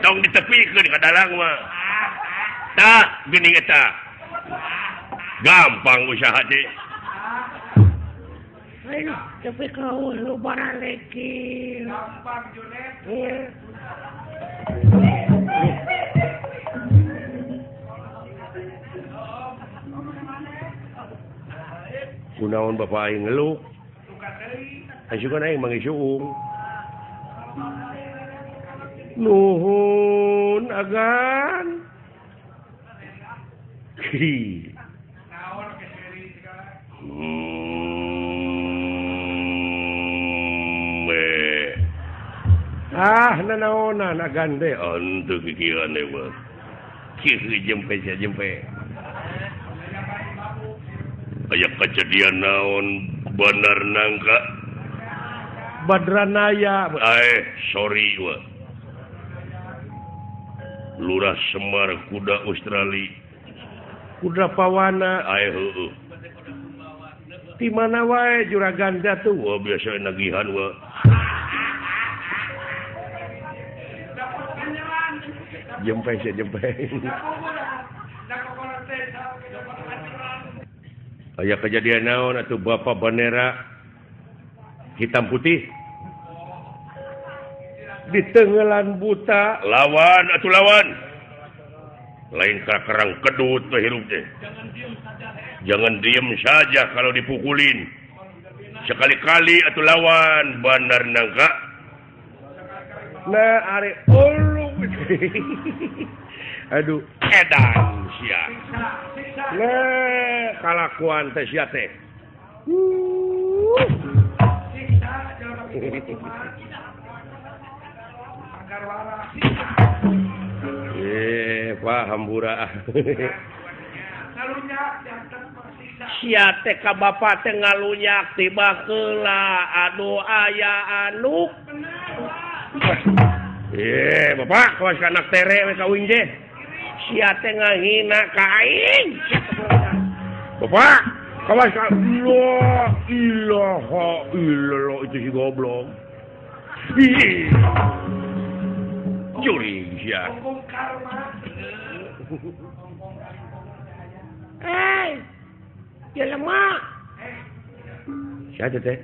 Tong ditepikeun ka dalang mah. Tah geuning eta. Gampang usaha teh. Ayo, tapi kau lu baraleki. Gampang Junet. Kunaon bapak aing ngeluh? Asukan aing manggih suung. Nuhun agan. Ah, nanaonan agan teh henteu kikieuan teh mah. Kieu jempe sia jempe. Aya kejadian naon Bandar Nangka Badranaya. Sorry wa. Lurah Semar kuda Australia. Kuda Pawana heueuh. Di mana wae juragan jatuh wah biasa nagihan wa. Jempe sia jempe. Aya kejadian naon atuh bapak bendera hitam putih di tenggelan buta lawan atuh lawan lain kerang kedut teh hirup teh. Jangan diem saja kalau dipukulin. Sekali-kali atuh lawan Bandar Nangka. Nah are ulu. Aduh edan sia. Nah kalakuan teh sia teh. Pak hambura. Sia teh ka bapa teh ngalunyak tiba keula aduh aya anu. Bapak kawas ka anak tere we ka uing teh. Sia teh ngahina ka aing. Bapak kawas ka la ilaha illallah itu si goblok. Juring sia. Hei, jelema. Siapa teh?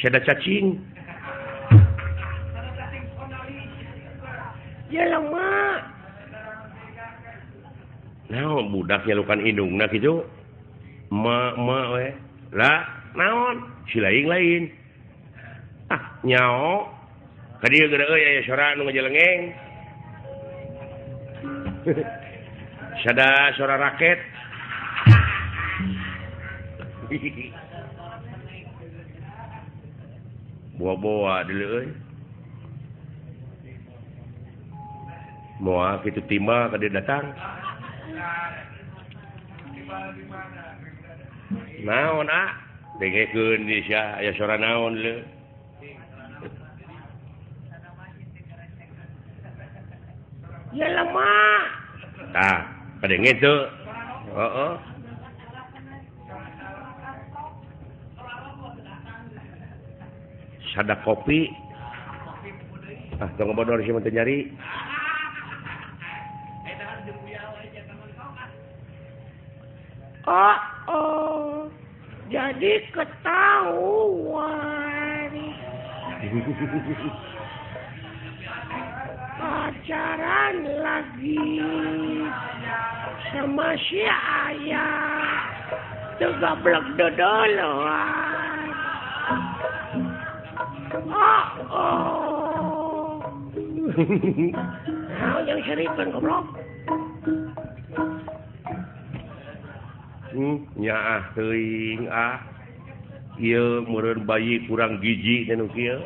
Siapa cacing? Jelema. Naon budak nyalukan indungna kitu? Ma ma we. Lah, naon? Si lain-lain. Ah, nyao. Ka dieu geura euy aya sora nu ngajelengeng. Sada suara raket. Boa-boa dulu euy. Moal kitu timah ka dieu datang. Naon ah? Dengekeun di sia aya suara naon leuh. Ya lemah. Tah, kadenge teu. Heeh. Sada kopi. Ah, tong bodor sih mah teu nyari. Oh, oh. Jadi ketahuan. Pacaran lagi sama si ayah. Tuh goblok dodoloan. Oh, oh. Nah, yang seripan goblok. Nyaah teuing ah. Ieu meureun bayi kurang gizi teh nu kieu.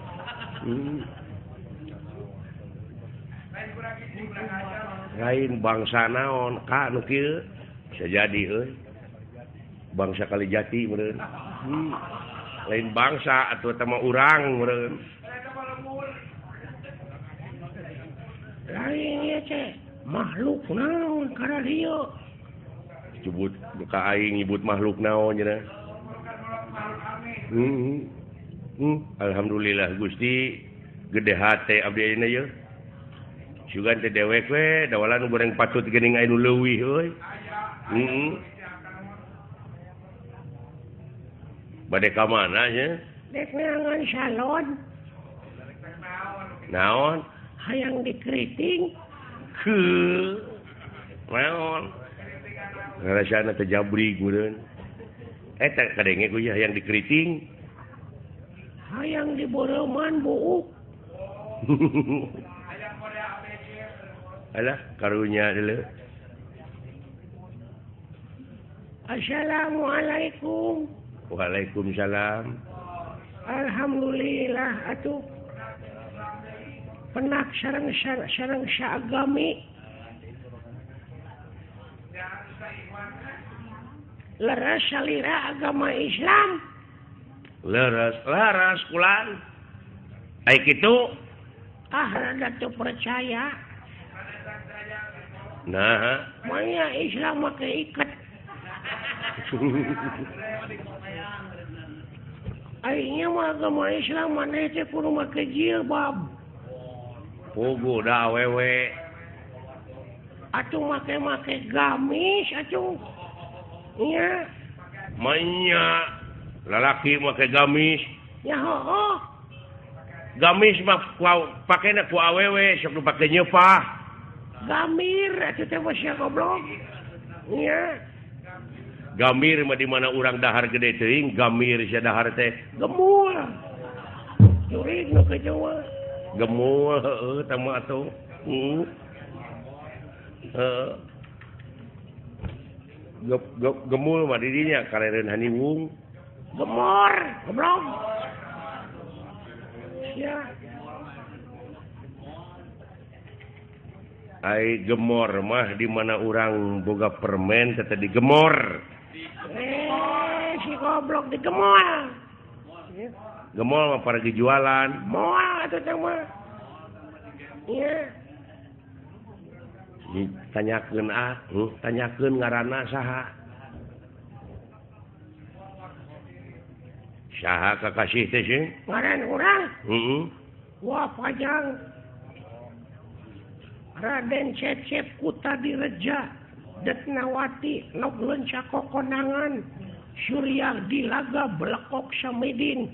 Lain bangsa naon ka nu kieu bisa jadi euy. Bangsa Kalijati meureun. Lain bangsa atuh eta mah urang meureun. Lain ieu teh makhluk naon kana dieu. Nyebut ka aing nyebut makhluk naon cenah. Alhamdulillah Gusti Gede hate abdi ayeuna yeuh. Sugan teh dewek we dawalan goreng patut geuning aya nu leuwih euy. Heeh. Bade ka mana nya? Dek neangan salon. Naon? Hayang dikeriting. Heuh. Naon? Ngarasana teh jabrig meureun. Eta kadenge ku hayang dikeriting. Hayang diboreuman buuk. Alah karunya deuleu. Assalamualaikum. Waalaikumsalam. Alhamdulillah atuh. Penak sareng sareng saagami. Leres salira agama Islam. Leres leres kulan. Ai kitu ah rada teu percaya. Nah, maya Islam make iket. Aingnya mah agama Islam maneh teh kudu make jilbab. Puguh da awewe. Atuh make-make gamis atuh. Nya. Manya lalaki make gamis. Ya heuh. Gamis mah pakena ku awewe sok nu pake nyeupah. Gamir atuh teh mah sia goblok. Nya. Gamir mah di mana urang dahar gede teuing, gamir sia dahar teh gemul. Jurig nu ke Jawa. Gemul heueuh tah mah atuh. Heeh. Gemul mah di dinya karereun haniwung. Gemor, goblok. Sia. Ai gemor mah di mana urang boga permen teh digemor. Si goblok digemol. Gemol mah para jualan. Moal atuh teh mah. Ieu. Tanyakeun ah, tanyakeun ngaranna saha? Saha kakasih teh sih? Ngaran urang? Heeh. Wah pajang. Raden Cecep Kutadireja Detnawati Nok Lenca Kokonangan Surya Dilaga Belekok Samidin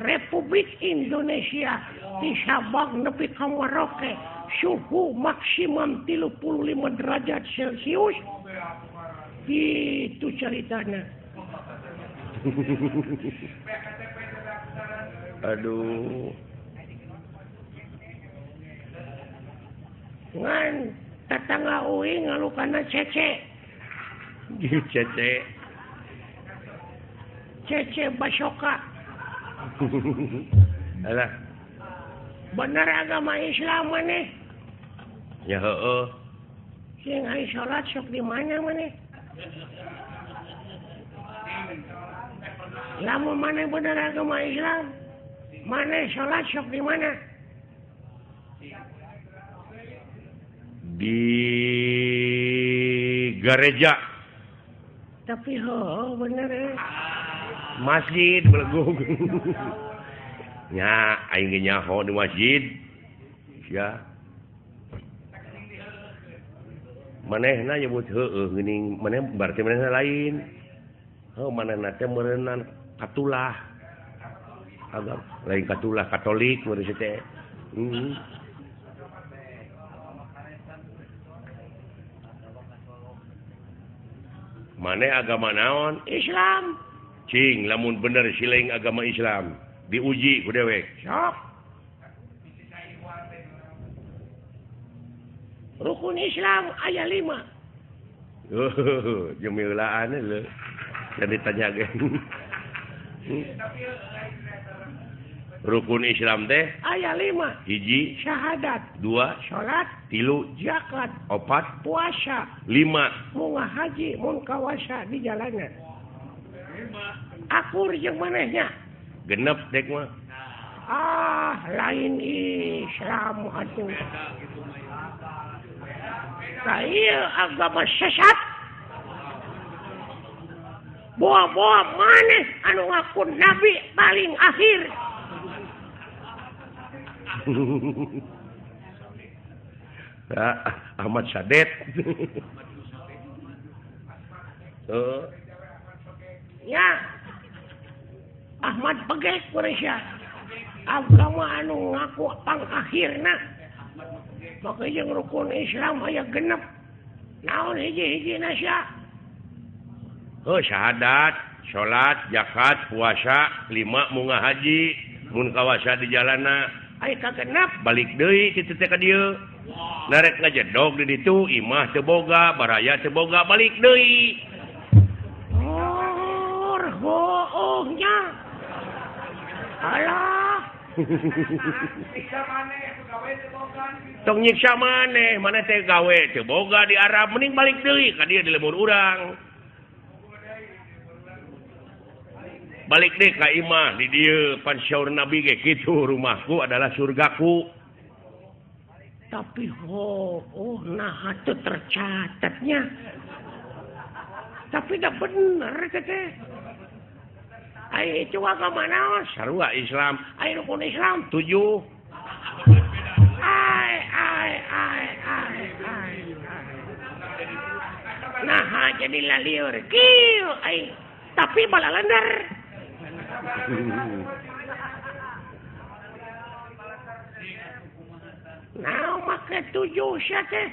Republik Indonesia di Sabang nepi ka Maroke suhu maksimum 35 derajat Celcius. Itu ceritanya. Aduh. Ngan tetangga uing ngalukana cece. Cece. Cece Basoka. Alah. Bener agama Islam maneh? Ya heueuh. Sing ari salat sok di mana maneh? Lamun maneh bener agama Islam, maneh salat sok di mana? Di gereja. Tapi heueuh bener eh. Masjid belegung. Nya aing ge nyaho di masjid. Ya. Manehna nyebut heueuh geuning maneh berarti manehna lain. Heuh manehna teh meureunnan katulah. Agama lain katulah Katolik meureun teh. Maneh agama naon? Islam. Cing lamun bener siling agama Islam diuji ku dewek. Sok. Rukun Islam aya 5. Jemilaan leuh. Jadi tanya ge. Rukun Islam teh aya 5. Hiji syahadat, 2 salat, 3 zakat, 4 puasa, 5 munga haji mun kawasa di jalanan. Akur jeung manehnya. Genep dek mah. Ah, lain Islam atuh. Tah ieu agama sesat. Boa-boa maneh anu ngaku nabi paling akhir. Ahmad Sadet. Ya Ahmad Pegek Malaysia agama anu ngaku pangakhirna maka jeung rukun Islam aya genep naon hiji-hijina sia heuh syahadat salat zakat puasa 5 munga haji mun kawasa di jalana aya kagenep balik deui kitu teh ka dieu narek ngajedog di ditu imah teu boga baraya teu boga balik deui oh nya alah tong nyiksa maneh maneh teh gawe teu boga di Arab mending balik deui ka dieu di lembur urang balik deui ka imah di dieu pan syaur Nabi ge kitu rumahku adalah surgaku tapi oh nah teu tercatatnya tapi dah bener teh ai itu agama naon sarua Islam ai rukun Islam 7 ai ai ai ai ai nah jadi lalieur kieu ai tapi balalender nah make 7 sia teh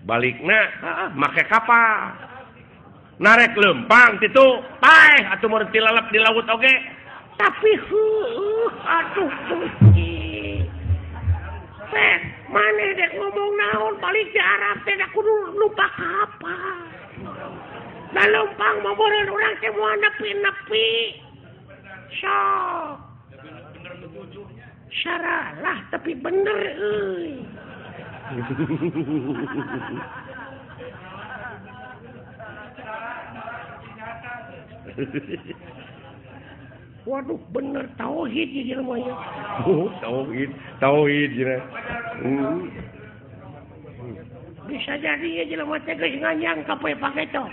balikna make kapal narek lempang titu paeh atuh mun tilalep di laut oge tapi heuh aduh Gusti teh maneh dek ngomong naon balik di Arab teh da kudu lupa kapal da lempang mah meureun urang teh moal nepi-nepi sok saralah tapi bener euy Waduh bener tauhid ya jelema nya. Oh, tauhid, tauhid cenah. Bisa jadi ya jelema teh geus nganyang ka poe pageto.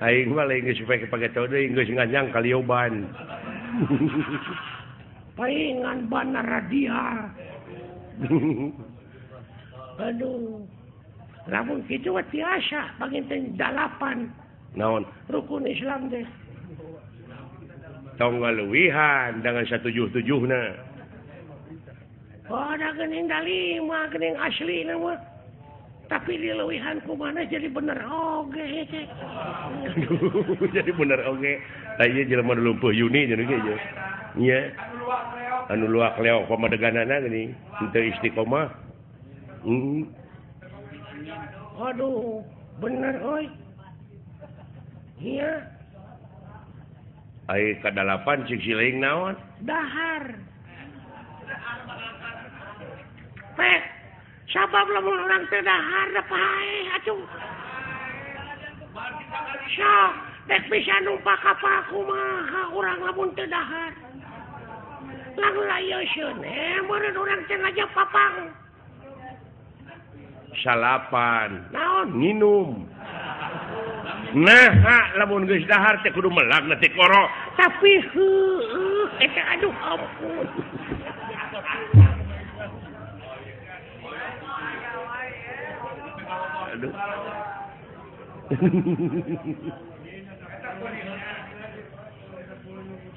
Aing mah lain geus poe pageto deui geus nganyang ka lioban. Paingan banar dia. Aduh. Lamun kitu mah tiasa panginten 8. Naon? Rukun Islam teh. Tong ngaluwihan dengan 177na. Oh, da geuning da 5 geuning aslina mah. Tapi dileuwihan ku mana jadi bener oge teh. Jadi bener oge. Tah ieu jelema nu lumpuh Yuni jeung ge ieu. Nya. Anu luak leok pamadeganana geuning henteu istiqomah. Aduh, bener euy. Iya. Ai kadalapan cik siling naon? Dahar. Pek, sabab lamun urang teu dahar da paeh atuh. Sok, dek bisa numpak kapal kumaha urang lamun teu dahar. Lang layeuskeun meureun urang teh ngajak papang. Salapan. Naon? Nginum. Nah, lamun geus dahar teh kudu melak na tikoro. Tapi heueuh eta aduh ampun. Aduh.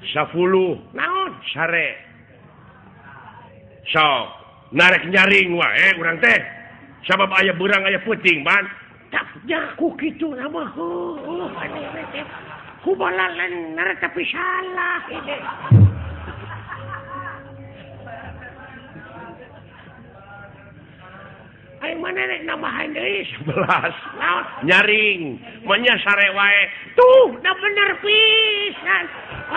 10 naon sare. Sok, narek nyaring wae urang teh. Sabab aya beurang aya peuting ban. Ku kitu nama heueuh aneh teh. Ku balalener tapi salah ini. Aing mana rek nambahan deui 11. Naon? Nyaring, manya sare wae. Tuh, da bener pisan.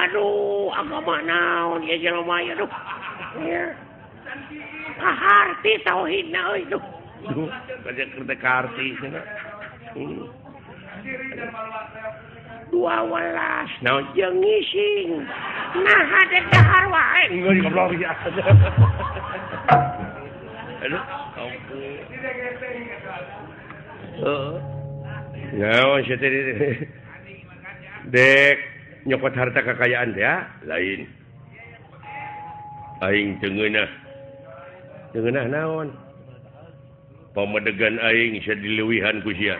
Aduh, agama naon ya jelema ieu duh. Ieu. Kaharti tauhidna euy duh. Duh, kerja karti cenah. 12 naon jeung ngising. Nah, dek dahar wae. Geus goblok ya. Aduh, ampun. Heeh. Naon sia teh dek nyokot harta kekayaan teh ya? Lain. Aing teu ngeunah. Teu ngeunah naon? Pamedegan aing sia dileuwihan ku sia.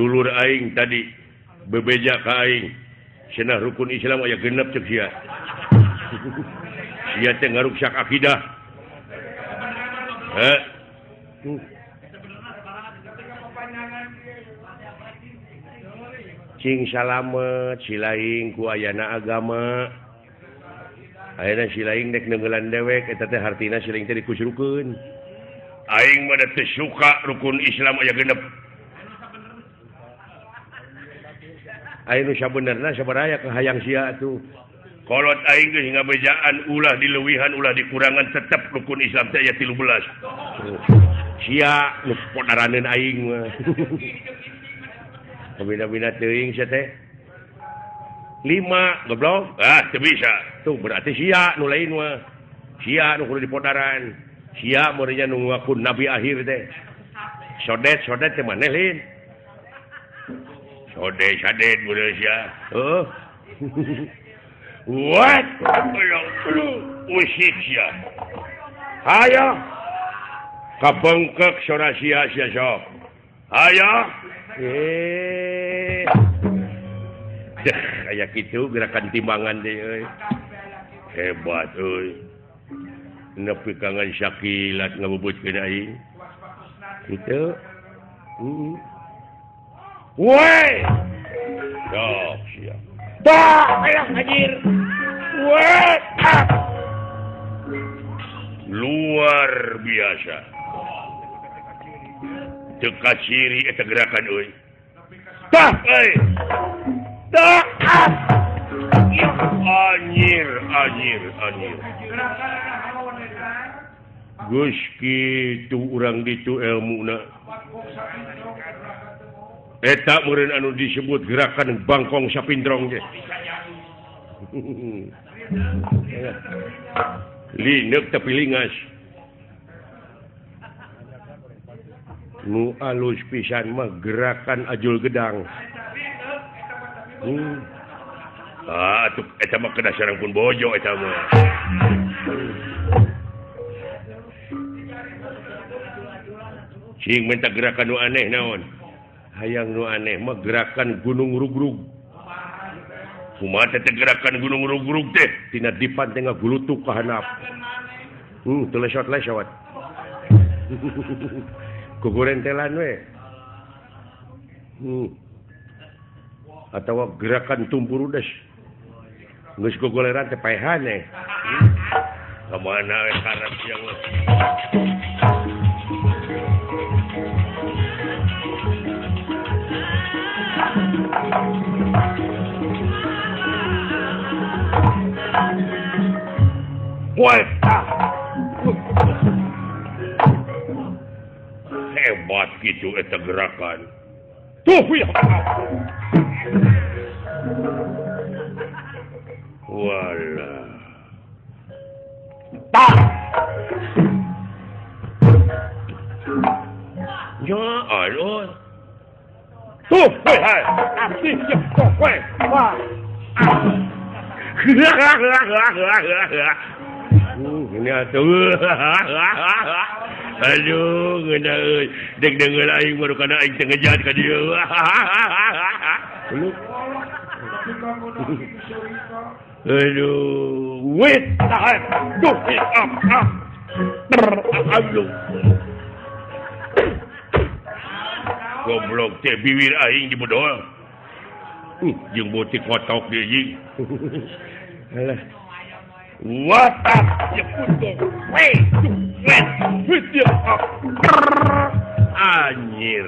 Dulur aing tadi bebeja ka aing. Cenah rukun Islam aya genep ceuk sia. Sia teh ngaruksak akidah. Heh. Cing salamet silaing ku ayana agama. Ayeuna silaing dek neungeulan dewek eta teh hartina silaing teh dikusrukeun. Aing mah da teu suka rukun Islam aya genep. Ayeuna nu sabenerna sabaraha ka hayang sia atuh. Kolot aing geus ngabejaan ulah dileuwihan ulah dikurangan tetep rukun Islam teh aya 13. Sia nu podaraneun aing mah. Kabina-bina teuing sia teh. 5 goblok. Ah teu bisa. Tuh berarti sia nu lain mah. Sia nu kudu dipodaran. Sia meureunnya nu ngaku nabi akhir teh. Sodet-sodet teh maneh lain. Sodet-sadet meureun sia. Heuh. What? Usik sia. Hayo. Kabengkek sora sia sia sok. Hayo. Eh. Deh, aya kitu gerakan timbangan teh euy. Hebat euy. Nepi kangen sakilat ngabubutkeun aing. Kitu. Heeh. Woi. Sok sia. Bah, ayah anjir. Woi. Luar biasa. Teu kaciri eta gerakan euy. Tah euy. Tah. Anjir, anjir, anjir. Geus kitu urang ditu elmuna. Eta meureun anu disebut gerakan bangkong sapindrong teh. Lineuk tapi lingas. Nu alus pisan mah gerakan ajul gedang. Ah, atuh eta mah kedah sareng pun bojo eta mah. Cing minta gerakan nu aneh naon? Hayang nu aneh mah gerakan gunung rugrug. Kumaha teh gerakan gunung rugrug teh? Tina dipan teh ngagulutuk ka handap. Teu lesot-lesot. Kugurentelan we. Atawa gerakan tumpurudes. Geus gogoleran teh paehan eh. Ka mana we karep sia mah. Woi, hebat gitu eta gerakan. Tuh ya. Walah. Tak. Ya Allah. Tuh, hei, hei. Abdi, ya, tuh, hei. Wah. Ini atuh. Aduh, ngeunah euy. Deg deungeun aing baru kana aing teu ngejat ka dieu. Aduh, wait, tahan. Duh, ah, ah. Aduh. Goblok teh bibir aing dibedol. Jeung botik kotok deui jeung. Alah. What up? Ya putung. Wei, wet, wet ya. Anjir.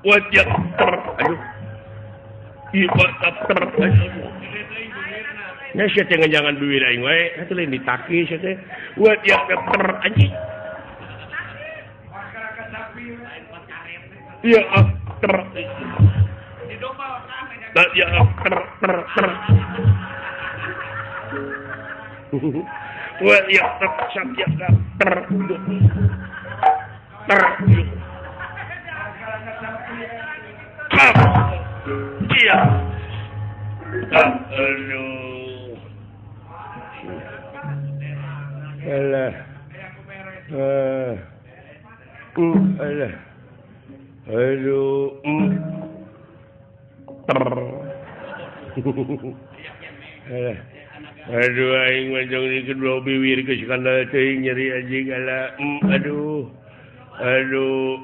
What ya? Aduh. Ieu up. Nya sia teh ngejangan bibir aing wae, atuh lain ditaki sia teh. What ya anjing. Iya, ter. Ya, ter ter ter. Wah, ya, ter, ya, ter, ter. Iya. Aduh. Alah. Alah. Aduh. Alah. Aduh aing mah jong di kedua biwir geus kandal teuing nyeri anjing alah. Aduh. Aduh.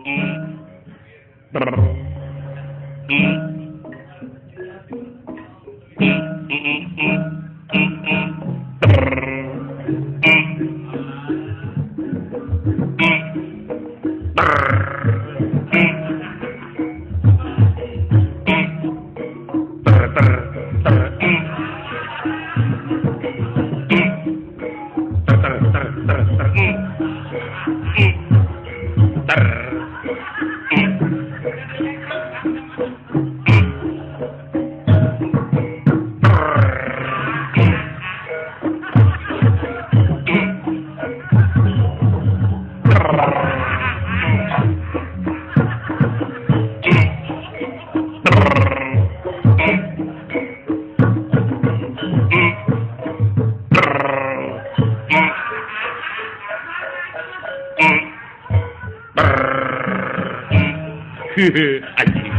Anjing.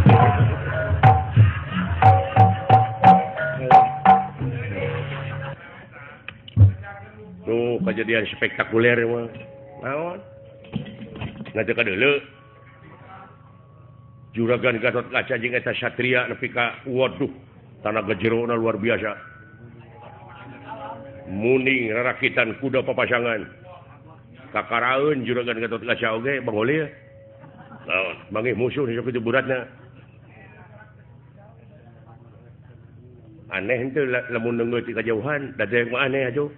Tuh kejadian spektakuler mah. Naon? Ngaca ka deuleu. Juragan Gatot Kaca jeung eta satria nepi ka waduh, tanaga jerona luar biasa. Muning rarakitan kuda papasangan. Kakaraeun Juragan Gatot Kaca oge bangolil. Naon, mangih musuh sok kitu beratna. Aneh henteu lamun neungeut ti kajauhan, da dewek mah aneh atuh.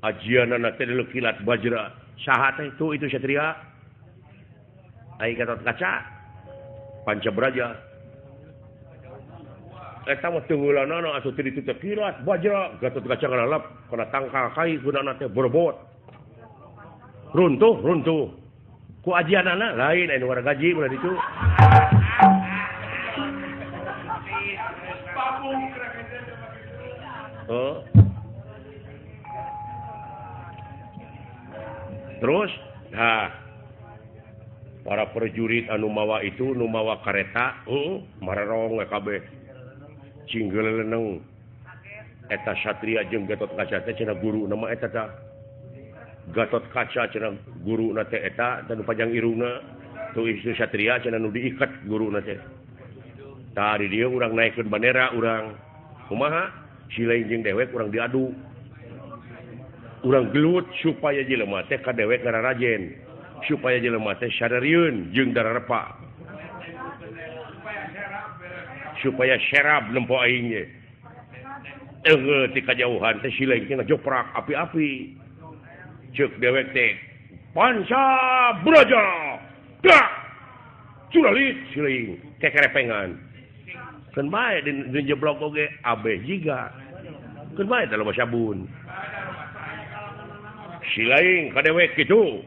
Ajianana teh deuleu kilat bajra. Saha teh itu satria. Ai Gatot Kaca Panca Braja. Eta mah teuheulanana asup ti ditu teh kilat bajra, Gatot Kaca ngalalap kana tangkal kai gunana teh borbot. Runtuh, runtuh. Ku ajianana lain anu warga gaji ulah ditu. Oh. Terus, nah para prajurit anu mawa itu nu mawa kareta, mararong we kabeh. Cinggeleneng. Eta satria jeung Gatot Kaca teh cenah guru nama eta tah. Gatot Kaca cenah guruna teh eta dan panjang irungna tuh istri satria cenah nu diikat guruna teh. Tah di dieu urang naikeun bandera urang. Kumaha? Si lain jeung dewek urang diadu. Urang gelut supaya jelema teh ka dewek ngararajen. Supaya jelema teh sadarieun jeung dararepa. Supaya serab nempo aing ge. Eunggeul ti kajauhan teh si lain teh ngajoprak api-api. Cek dewek teh Panca Braja. Dak. Curalit si lain kekerepengan. Keun bae di jeblok oge abeh jiga. Keun bae teh loba sabun. Si lain ka dewek kitu.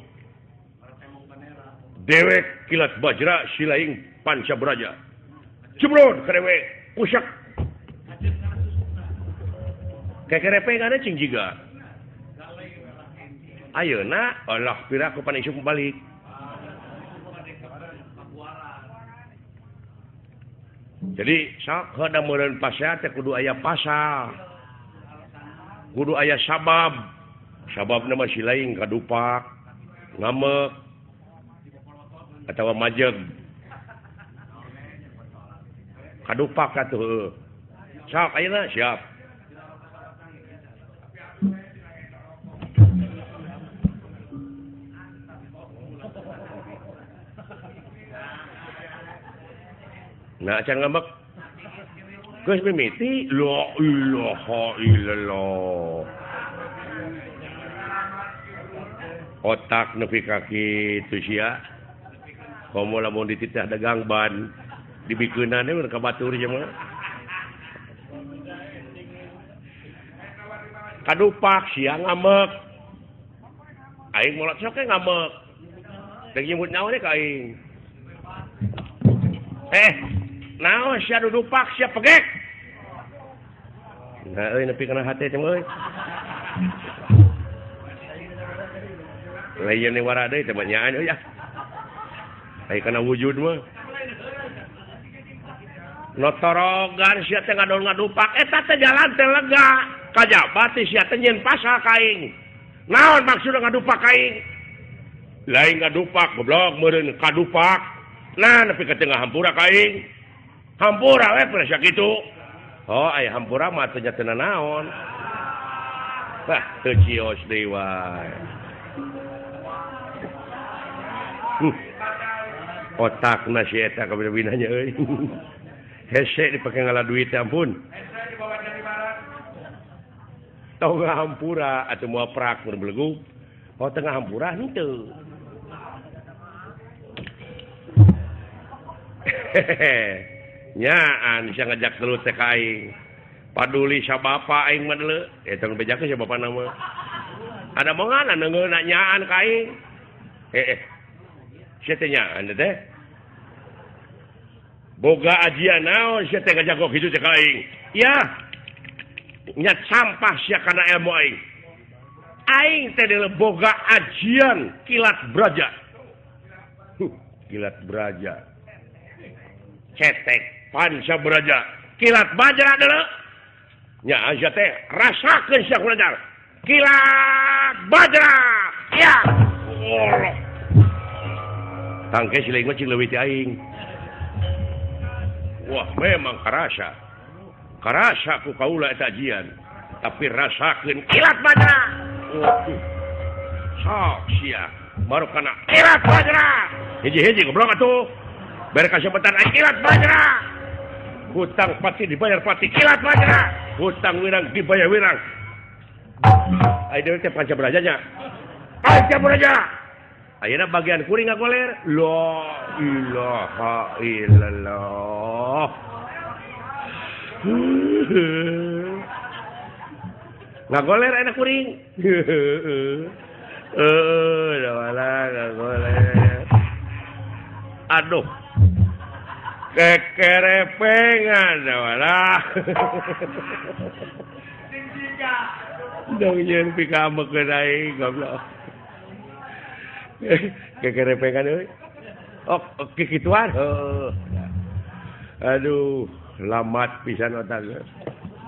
Dewek kilat bajra si lain Panca Braja. Jebrot ka dewek kusak. Kekerepengan cing jiga. Ayeuna Allah pira ku pan isuk balik. Jadi sok heuda meureun pasea teh kudu aya pasal. Kudu aya sabab. Sababna mah si lain kadupak, ngamek atawa majeg. Kadupak atuh heueuh. Sok ayeuna siap. Nah, acan ngambek. Geus mimiti la ilaha illallah. Otak nepi ka kitu sia. Komo lamun dititah dagang ban dibikeunana we ka batur sia mah. Kadupak sia ngambek. Aing molot sok ge ngambek. Deuk nyebut nyawa deh ka aing. Naon sia dudupak sia pegek. Nah euy nepi kana hate teh euy. Lain wara deui teh mah nyaan euy ah. Ai kana wujud mah. Notorogan sia teh ngadol ngadupak eta teh jalan teh lega. Kajaba teh sia teh nyeun pasal ka aing. Naon maksudna ngadupak ka aing? Lain ngadupak goblok meureun kadupak. Nah nepi ka tengah hampura ka aing. Hampura we pernah sia kitu. Oh aya hampura mah teh nya teu naon. Wah teu cios deui wae. Otakna si eta kabina-binanya euy. Hese dipake ngala duit ampun. Tengah hampura atuh moal prak mun belegug. Oh tengah hampura henteu. Nyaan sia ngajak gelut teh ka aing. Paduli sa bapa aing mah deuleu. Eta nu bejakeun sa bapana mah. Ada mongan neungeuna nyaan ka aing. Sia teh nyaan teh. Boga ajian naon sia teh ngajago kitu teh ka aing. Ya. Nya sampah sia kana ilmu aing. Aing teh deuleu boga ajian kilat braja. Kilat braja. Cetek panca braja. Kilat bajra deuleu. Nya sia teh rasakeun sia ku ajar. Kilat bajra. Ya. Allah. Tangke si lain mah cing leuwih ti aing. Wah memang karasa. Karasa ku kaula eta ajian. Tapi rasakeun kilat bajra. Waduh. Sok sia. Baru kana kilat bajra. Hiji-hiji goblok atuh. Bere kasepetan aing kilat bajra. Hutang pati dibayar pati kilat bajra. Hutang wirang dibayar wirang. Ai deui teh panca braja nya. Panca braja. Ayeuna bagian kuring ngagoler. La ilaha illallah. Ngagoler ayeuna kuring. Heeh, ngagoler. Aduh. Kekerepengan walah. Dong nyeun pikamekeun aing goblok. Kekerepengan euy. Oh, kikituan. Heuh. Aduh, lamat pisan otak.